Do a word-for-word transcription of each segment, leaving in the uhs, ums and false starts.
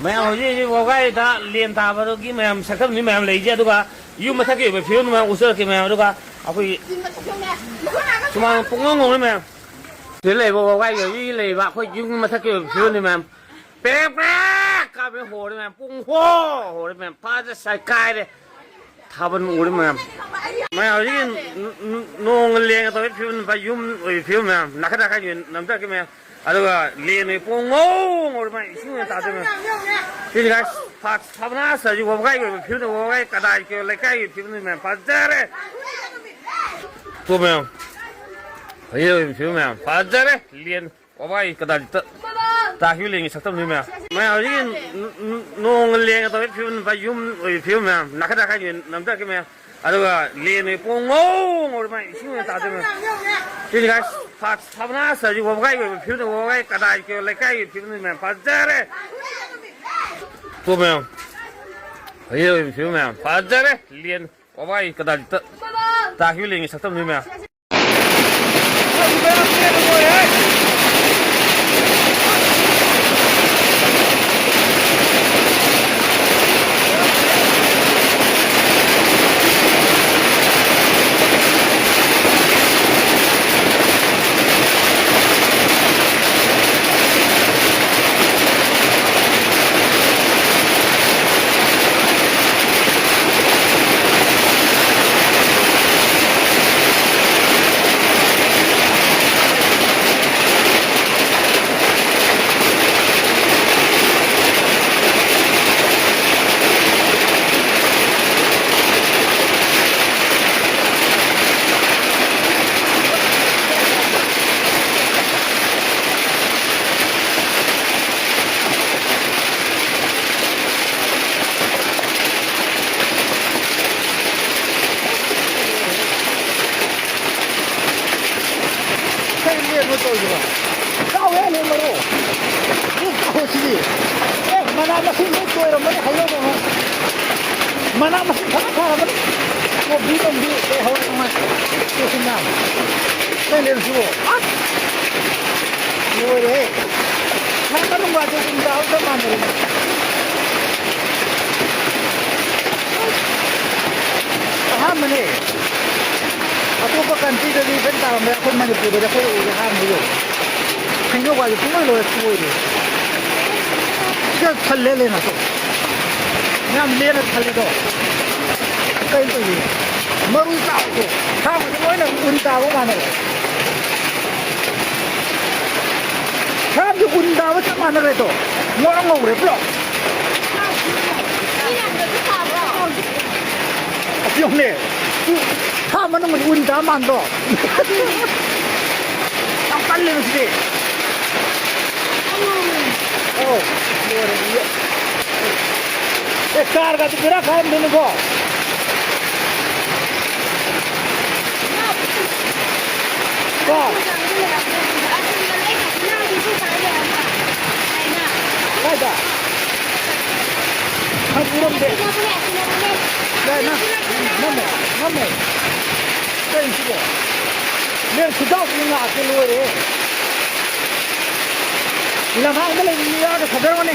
ꯃꯌꯥꯝ ꯍꯧꯖꯤꯛ ꯍꯧꯖꯤꯛ ꯋꯥꯕꯒꯥꯏꯗ ꯂꯦꯟ ꯊꯥꯕꯗꯨꯒꯤ ꯃꯌꯥꯝ ꯁꯛꯇꯝꯅꯤ ꯃꯌꯥꯝ ꯂꯩꯁꯦ, ꯑꯗꯨꯒ ꯌꯨꯝ ꯃꯊꯛꯀꯤ ꯑꯣꯏꯕ ꯐꯤꯕꯝꯗꯨ ꯃꯌꯥꯝ ꯎꯠꯆꯔꯛꯀꯦ ꯃꯌꯥꯝ, ꯑꯗꯨꯒ ꯑꯩꯈꯣꯏꯒꯤ ꯁꯨꯃꯥꯡ ꯄꯨꯡꯉꯣꯡ ꯉꯧꯔꯦ ꯃꯌꯥꯝ꯫ ꯁꯤꯗ ꯂꯩꯕ ꯋꯥꯕꯒꯥꯏꯒꯤ ꯍꯧꯖꯤꯛ ꯂꯩꯕ ꯑꯩꯈꯣꯏ ꯌꯨꯝ ꯃꯊꯛꯀꯤ ꯑꯣꯏꯕ ꯐꯤꯕꯝꯅꯤ ꯃꯌꯥꯝ꯫ ꯄ꯭ꯔꯦꯛ ꯄ꯭ꯔꯦꯛ ꯀꯥꯞꯄꯦ ꯍꯣꯔꯦ ꯃꯌꯥꯝ, ꯄꯨꯡ ꯍꯣ ꯍꯣꯔꯦ ꯃꯌꯥꯝ, ꯐꯖ ꯁꯥꯏꯀꯥꯏꯔꯦ꯫ ꯊꯥꯕꯜ ꯎꯔꯦ ꯃꯌꯥꯝ꯫ ꯃꯌꯥꯝ ꯍꯧꯖꯤꯛꯀꯤ ꯅ-, ꯅ-, ꯅꯣꯡꯒ ꯂꯦꯟꯒ ꯇꯧꯔꯤ ꯐꯤꯕꯝ, ꯌꯨꯝ ꯑꯣꯏꯔꯤ ꯐꯤꯕꯝ ꯃꯌꯥꯝ꯫ ꯅꯥꯀꯟ ꯅꯥꯀꯟꯒꯤ ꯅꯝꯊꯔꯛꯀꯦ ꯃꯌꯥꯝ꯫ ꯑꯗꯨꯒ ꯂꯦꯟꯒꯤ ꯄꯣꯡ ꯉꯧ ꯉꯧꯔꯤ ꯃꯌꯥꯝ, ꯏꯁꯤꯡ ꯑꯣꯏꯅ ꯇꯥꯗꯣꯏ ꯃꯌꯥꯝ꯫ ꯁꯤꯅꯤ ꯒꯥꯏꯁ, ꯐꯥ-, ꯁꯕꯅꯥꯁ ꯍꯧꯖꯤꯛ ꯋꯥꯕꯒꯥꯏꯒꯤ ꯑꯣꯏꯕ ꯐꯤꯕꯝꯅꯤ, ꯋꯥꯕꯒꯥꯏ ꯀꯗꯥꯏꯒꯤ ꯂꯩꯀꯥꯏꯒꯤ ꯐꯤꯕꯝꯅꯤ ꯃꯌꯥꯝ꯫ ꯐꯖꯔꯦ꯫ ꯇꯣ ꯃꯌꯥꯝ꯫ ꯍꯧꯖꯤꯛ ꯑꯣꯏꯕ ꯐꯤꯕꯝ ꯃꯌꯥꯝ꯫ ꯐꯖꯔꯦ꯫ ꯂꯦꯟ ꯋꯥꯕꯥꯏ ꯀꯗꯥꯏꯗ ꯇꯥꯈꯤꯕ ꯂꯦꯟꯒꯤ ꯁꯛꯇꯝꯅꯤ ꯃꯌꯥꯝ꯫ ꯃꯌꯥꯝ ꯍꯧꯖꯤꯛꯀꯤ ꯅ-, ꯅ-, ꯅꯣꯡꯒ ꯂꯦꯟꯒ ꯇꯧꯔꯤ ꯐꯤꯕꯝ, ꯌꯨꯝ ꯑꯣꯏꯔꯤ ꯐꯤꯕꯝ ꯃꯌꯥꯝ, ꯅꯥꯀꯟ ꯅꯥꯀꯟꯒꯤ ꯅꯝꯊꯔꯛꯀꯦ ꯃꯌꯥꯝ꯫ ꯑꯗꯨꯒ ꯂꯦꯟꯒꯤ ꯄꯣꯡ ꯉꯧ ꯉꯧꯔꯤ ꯃꯌꯥꯝ, ꯏꯁꯤꯡ ꯑꯣꯏꯅ ꯇꯥꯗꯣꯏ ꯃꯌꯥꯝ꯫ ꯁꯤꯅꯤ ꯒꯥꯏꯁ, ꯐꯥ-, ꯁꯕꯅꯥꯁ ꯍꯧꯖꯤꯛ ꯋꯥꯕꯒꯥꯏꯒꯤ ꯑꯣꯏꯕ ꯐꯤꯕꯝ, ꯋꯥꯕꯒꯥꯏ ꯀꯗꯥꯏꯒꯤ ꯂꯩꯀꯥꯏꯒꯤ ꯐꯤꯕꯝꯅꯤ ꯃꯌꯥꯝ꯫ ꯐꯖꯔꯦ꯫ ꯇꯣ ꯃꯌꯥꯝ꯫ ꯍꯧꯖꯤꯛ ꯑꯣꯏꯕ ꯐꯤꯕꯝ ꯃꯌꯥꯝ꯫ ꯐꯖꯔꯦ꯫ ꯂꯦꯟ ꯋꯥꯕꯥꯏ ꯀꯗꯥꯏꯗ ꯇꯥꯈꯤꯕ ꯂꯦꯟꯒꯤ ꯁꯛꯇꯝꯅꯤ ꯃꯌꯥꯝ꯫ ꯀꯩ ꯂꯦꯟꯅꯣ ꯇꯧꯔꯤꯁꯤꯕꯣ? ꯆꯥꯎꯋꯦ ꯂꯦꯟ ꯃꯔꯨ꯫ ꯎ, ꯆꯥꯎꯋꯦ ꯁꯤꯗꯤ꯫ ꯑꯦ, ꯃꯅꯥ ꯃꯁꯤꯡ ꯂꯣꯏ ꯇꯣꯏꯔꯝꯃꯅꯤ, ꯍꯩꯅꯧꯗꯧꯅ꯫ ꯃꯅꯥ ꯃꯁꯤꯡ ꯐꯖꯅ ꯊꯥꯔꯝꯃꯅꯤ꯫ ꯀꯣꯕꯤ ꯅꯨꯡꯕꯤ ꯂꯣꯏ ꯍꯧꯔꯦ ꯅꯨꯡꯉꯥꯏ꯫ ꯎ, ꯁꯤ ꯃꯌꯥꯝ꯫ ꯀꯩ ꯂꯦꯟꯅꯣ ꯁꯤꯕꯣ? ꯑꯁ! ꯂꯣꯏꯔꯦꯍꯦ꯫ ꯁꯥ ꯃꯅꯨꯡꯒꯥꯁꯦ ꯑꯗꯨꯝ ꯆꯥꯕ ꯆꯞ ꯃꯥꯟꯅꯔꯦꯅꯦ꯫ ꯃꯅꯦ꯫ ꯑꯇꯣꯞꯄ ꯀꯟꯇ꯭ꯔꯤꯗꯗꯤ ꯐꯖꯅ ꯇꯥꯔꯝꯃꯦ, ꯑꯩꯈꯣꯏ ꯃꯅꯤꯄꯨꯔꯗꯗꯤ ꯑꯩꯈꯣꯏ ꯎꯕ ꯑꯍꯥꯟꯕ ꯑꯣꯏ꯫ ꯍꯩꯅꯧꯒꯁꯦ ꯄꯨꯡꯂꯣꯏ ꯂꯣꯏꯔꯦ, ꯁꯣꯏꯔꯦ꯫ ꯁꯤꯗ ꯊꯜꯂꯦ ꯂꯦꯅ ꯇꯣ꯫ ꯌꯥꯝ ꯂꯦꯅ ꯊꯜꯂꯦꯗꯣ꯫ ꯀꯩꯅꯣ ꯇꯧꯔꯤꯁꯦ? ꯃꯔꯨ ꯆꯥꯎꯗꯣ꯫ ꯁꯥꯕꯗꯤ ꯂꯣꯏꯅ ꯎꯟ ꯇꯥꯕ ꯃꯥꯟꯅꯔꯦ꯫ ꯁꯥꯕꯗꯤ ꯎꯟ ꯇꯥꯕ ꯆꯞ ꯃꯥꯟꯅꯔꯦꯗꯣ꯫ ꯉꯧꯔꯣꯛ ꯉꯧꯔꯦ ꯄꯨꯂꯞ꯫ ꯑꯁꯤ ꯌꯦꯡꯉꯨꯅꯦ꯫ ꯁꯥ ꯃꯅꯨꯡꯗ ꯎꯟ ꯇꯥ ꯃꯥꯟꯗ꯭ꯔꯣ? ꯌꯥꯝ ꯀꯜꯂꯦ ꯃꯁꯤꯗꯤ꯫ ꯑꯧ, ꯂꯣꯏꯔꯦ꯫ ꯑꯦ, ꯀꯥꯔꯒꯗꯤ ꯕꯦꯔꯥ ꯀꯥꯔꯝꯗꯣꯏꯅꯤꯀꯣ꯫ ꯀꯣ꯫ ꯀꯥꯏꯗ? ꯈꯪ ꯎꯔꯝꯗꯦ꯫ ꯂꯥꯏ, ꯅꯪ, ꯅꯝꯃꯣ, ꯅꯝꯃꯣ꯫ ꯀꯩꯅꯣ ꯁꯤꯕꯣ? ꯂꯦꯟ ꯈꯨꯆꯥꯎꯁꯤꯗꯤ ꯉꯥꯛꯇ ꯂꯣꯏꯔꯦ꯫ ꯂꯝꯍꯥꯡꯗ ꯂꯩꯕ ꯃꯤ ꯌꯥꯎꯔꯒ ꯊꯥꯗꯔꯛꯑꯣꯅꯦ꯫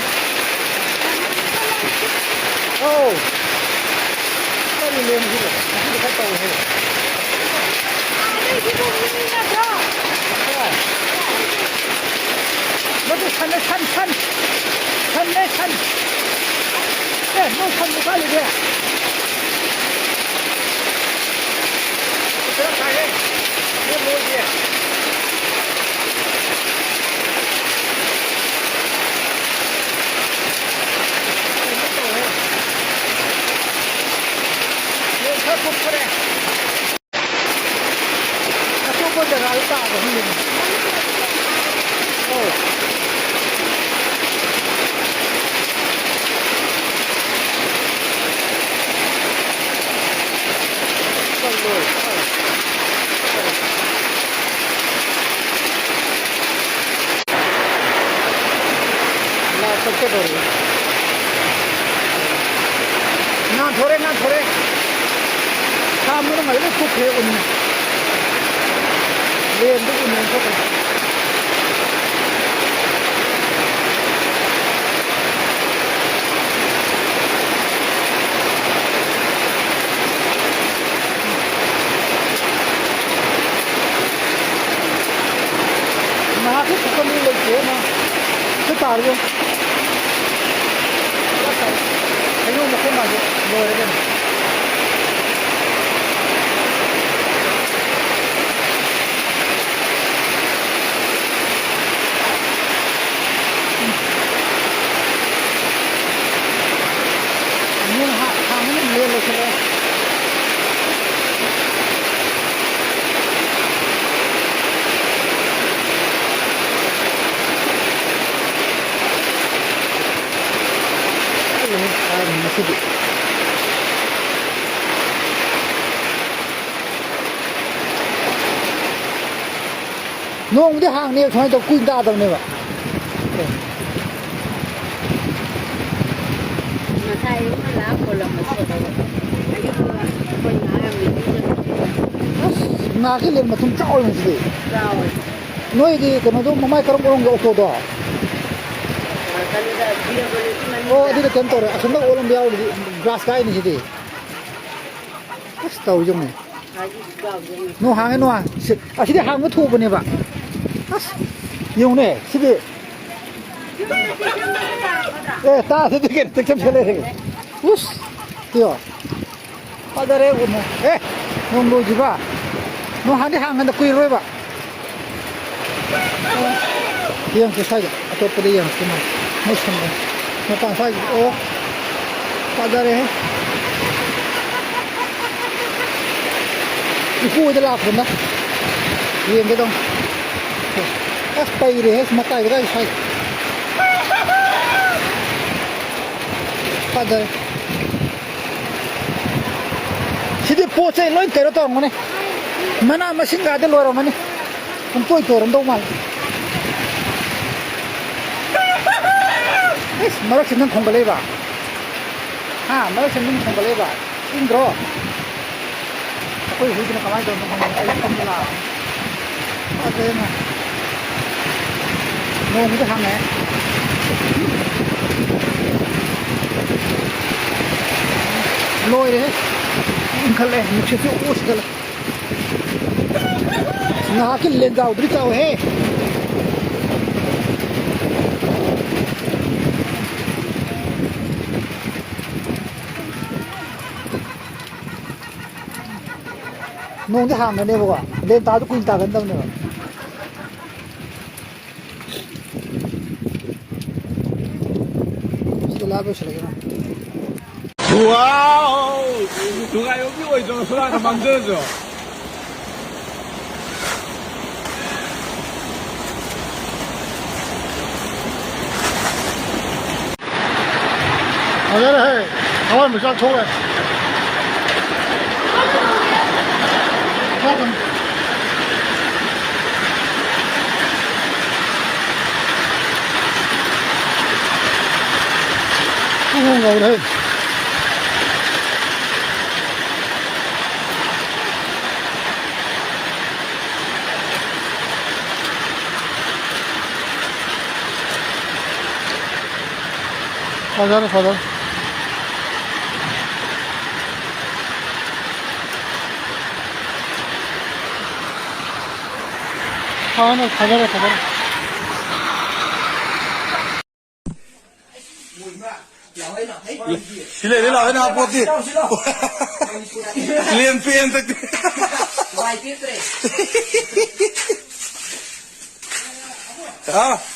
ꯑꯧ꯫ ꯀꯔꯤ ꯂꯦꯟ ꯁꯤꯕꯣ? ꯉꯁꯤꯗꯤ ꯈꯔ ꯇꯧꯏꯍꯦ꯫ ꯃꯗꯨ ꯁꯟꯅꯦ, ꯁꯟ, ꯁꯟ꯫ ꯁꯟꯅꯦ, ꯁꯟ꯫ ꯑꯦ, ꯅꯣꯏ ꯁꯟꯕꯨ ꯀꯥꯏ ꯂꯩꯒꯦ? ꯕꯦꯔꯥ ꯇꯥꯏꯍꯦ꯫ ꯌꯦꯟ ꯂꯣꯏꯗꯦ꯫ ꯀꯩꯅꯣ ꯇꯧꯔꯦ꯫ ꯌꯦꯟ ꯈꯔ ꯊꯣꯛꯄꯅꯦ꯫ ꯑꯇꯣꯞꯄ ꯖꯒꯥꯗ ꯇꯥꯕ ꯈꯪꯗꯦꯅꯦ꯫ ꯑꯧ꯫ ꯂꯥ ꯆꯠꯀꯗꯧꯔꯦ꯫ ꯉꯥꯟꯊꯣꯔꯦ, ꯉꯥꯟꯊꯣꯔꯦ꯫ ꯁꯥ ꯃꯅꯨꯡ ꯂꯣꯏ ꯀꯨꯞꯈ꯭ꯔꯦ ꯎꯟꯅ꯫ ꯂꯦꯟꯗꯨ ꯎꯟ ꯑꯣꯟꯊꯣꯛꯈ꯭ꯔꯦ꯫ ꯂꯣꯏꯔꯦ ꯀꯩꯅꯣ꯫ ꯅꯣꯡ ꯍꯥ-, ꯍꯥꯡꯕꯅ ꯂꯣꯏ ꯂꯣꯏꯁꯤꯜꯂꯦ꯫ ꯀꯥꯏꯗꯅꯣ ꯀꯥꯏꯗꯅꯣ ꯉꯁꯤꯗꯤ꯫ ꯅꯣꯡꯕꯨꯗꯤ ꯍꯥꯡꯅꯦꯕ, ꯁꯨꯃꯥꯏꯅ ꯇꯧ ꯀꯨꯏꯅ ꯇꯥꯗꯕꯅꯦꯕ꯫ ꯉꯁꯥꯏ ꯑꯌꯨꯛꯅ ꯂꯥꯛꯑ ꯈꯣꯜꯂꯝꯕꯗꯣ ꯀꯩꯗꯧꯔꯕ? ꯑꯌꯨꯛꯇ ꯑꯩꯈꯣꯏ ꯉꯥ ꯌꯥꯝ ꯂꯩꯕꯗꯨꯗ꯫ ꯑꯁ, ꯉꯥ ꯀꯤꯂꯣ ꯃꯇꯨꯝ ꯆꯥꯎꯔꯦ ꯉꯁꯤꯗꯤ꯫ ꯆꯥꯎꯋꯦ꯫ ꯅꯣꯏꯗꯤ ꯀꯩꯅꯣꯗꯣ ꯃꯃꯥꯏ ꯀꯔꯝ ꯑꯣꯟꯒꯦ ꯑꯣꯛꯇꯣꯗꯣ? ꯑ, ꯀꯩꯅꯣꯗ, ꯕꯤ ꯗꯕ꯭ꯂꯤꯎ ꯁꯤ ꯃꯅꯤꯡꯗ꯫ ꯑꯣ, ꯑꯗꯨꯗꯤ ꯀꯩꯅꯣ ꯇꯧꯔꯦ, ꯑꯁꯣꯝꯗ ꯑꯣꯜꯂꯝꯕ ꯌꯥꯎꯔꯗꯤ ꯒ꯭ꯔꯥꯁ ꯀꯥꯏꯅꯤ ꯁꯤꯗꯤ꯫ ꯑꯁ, ꯇꯧꯔꯤ ꯌꯦꯡꯉꯨꯅꯦ꯫ ꯅꯣꯡ ꯍꯥꯡꯉꯦ, ꯅꯣꯡ ꯍꯥꯡꯉꯦ꯫ ꯁꯤ, ꯑꯁꯤꯗꯤ ꯍꯥꯡꯕ ꯊꯨꯕꯅꯦꯕ꯫ ꯑꯁ, ꯌꯦꯡꯉꯨꯅꯦ, ꯁꯤꯗꯤ꯫ ꯑꯦ, ꯇꯥꯗꯗꯤ ꯀꯩꯅꯣ, ꯇꯦꯛꯆꯝ ꯆꯠꯂꯦ꯫ ꯎꯁ, ꯌꯣ꯫ ꯐꯖꯔꯦ, ꯎꯃ꯫ ꯑꯦ, ꯅꯣꯡ ꯂꯣꯏꯗ꯭ꯔꯤꯕ? ꯅꯣꯡ ꯍꯥꯡꯗꯤ ꯍꯥꯡꯉꯗ ꯀꯨꯏꯔꯔꯣꯏꯕ꯫ ꯌꯦꯡꯉꯛꯀꯦ ꯁ꯭ꯋꯥꯏꯗ, ꯑꯇꯣꯞꯄꯗ ꯌꯦꯡꯉꯛꯀꯦ ꯃꯥ꯫ ꯃꯣꯏ ꯁꯝꯕ꯫ ꯃꯄꯥꯟ ꯁ꯭ꯋꯥꯏꯗ꯫ ꯑꯣ, ꯐꯖꯔꯦꯍꯦ꯫ ꯏꯄꯨ ꯍꯣꯏꯗ ꯂꯥꯛꯄꯗ ꯌꯦꯡꯒꯦ ꯇꯧꯅꯤ꯫ ꯑꯁ, ꯄꯩꯔꯦꯍꯦ, ꯃꯇꯥꯏꯗ ꯀꯥꯏ ꯁ꯭ꯋꯥꯏꯗ꯫ ꯐꯖꯔꯦ꯫ ꯁꯤꯗꯤ ꯄꯣꯠ ꯆꯩ ꯂꯣꯏ ꯀꯩꯅꯣ ꯇꯧꯔꯝꯒꯅꯤ꯫ ꯃꯅꯥ ꯃꯁꯤꯡꯒꯗꯤ ꯂꯣꯏꯔꯝꯃꯅꯤ꯫ ꯄꯨꯡꯇꯣꯏ ꯇꯣꯏꯔꯝꯗꯧ ꯃꯥꯜꯂꯤ꯫ ꯏꯁ, ꯃꯔꯛꯁꯤꯗ ꯅꯪ ꯈꯣꯡꯒꯠꯂꯛꯏꯕ? ꯍꯥ, ꯃꯔꯛꯁꯤꯗ ꯅꯪ ꯈꯣꯡꯒꯠꯂꯛꯏꯕ? ꯏꯪꯗ꯭ꯔꯣ? ꯑꯩꯈꯣꯏ ꯍꯨꯏꯗꯨꯅ ꯀꯃꯥꯏꯅ ꯇꯧꯔꯤꯅꯣ ꯈꯪꯗꯦ꯫ ꯑꯩ ꯈꯪꯗꯦ ꯂꯥꯛꯑꯕꯅꯤ꯫ ꯐꯖꯩꯅ꯫ ꯅꯣꯡꯁꯤꯗꯤ ꯍꯥꯡꯉꯛꯑꯦ꯫ ꯂꯣꯏꯔꯦꯍꯦ꯫ ꯏꯪꯈꯠꯂꯦ꯫ ꯅꯨꯡꯁꯤꯠꯁꯨ ꯑꯣ ꯁꯤꯒꯠꯂꯦ꯫ ꯉꯥꯏꯍꯥꯛꯀꯤ ꯂꯦꯟꯖꯥꯎꯗꯨꯗꯤ ꯆꯥꯎꯍꯦ꯫ ꯅꯣꯡꯗꯤ ꯍꯥꯡꯒꯅꯦꯕꯀꯣ, ꯂꯦꯟ ꯇꯥꯕꯗ ꯀꯨꯏꯅ ꯇꯥꯒꯟꯗꯕꯅꯦꯕ꯫ ꯁꯤꯗ ꯂꯥꯞ ꯂꯣꯏꯁꯤꯜꯂꯒꯦ꯫ ꯋꯥꯎ! ꯅꯨꯡꯉꯥꯏꯕ ꯃꯤ ꯑꯣꯏꯗ꯭ꯔꯣ ꯁꯣꯔꯥꯠꯇ ꯃꯥꯡꯖꯔꯁꯨ? ꯐꯖꯔꯦꯍꯦ꯫ ꯊꯋꯥꯟꯃꯤꯆꯥꯛ ꯊꯣꯛꯂꯦ꯫ ꯄꯨꯡ ꯉꯧꯔꯦꯍꯦ꯫ ꯐꯖꯔꯦ, ꯐꯖꯔꯦ꯫ ꯐꯖꯔꯦ, ꯐꯖꯔꯦ, ꯐꯖꯔꯦ꯫ ꯁꯤ ꯂꯩꯔꯦ ꯂꯥꯛꯑꯣ, ꯅꯍꯥꯛ ꯄꯣꯠꯇꯤ꯫ ꯂꯦꯟ ꯄꯦꯟ ꯇꯛꯇꯦ꯫ ꯍꯥ?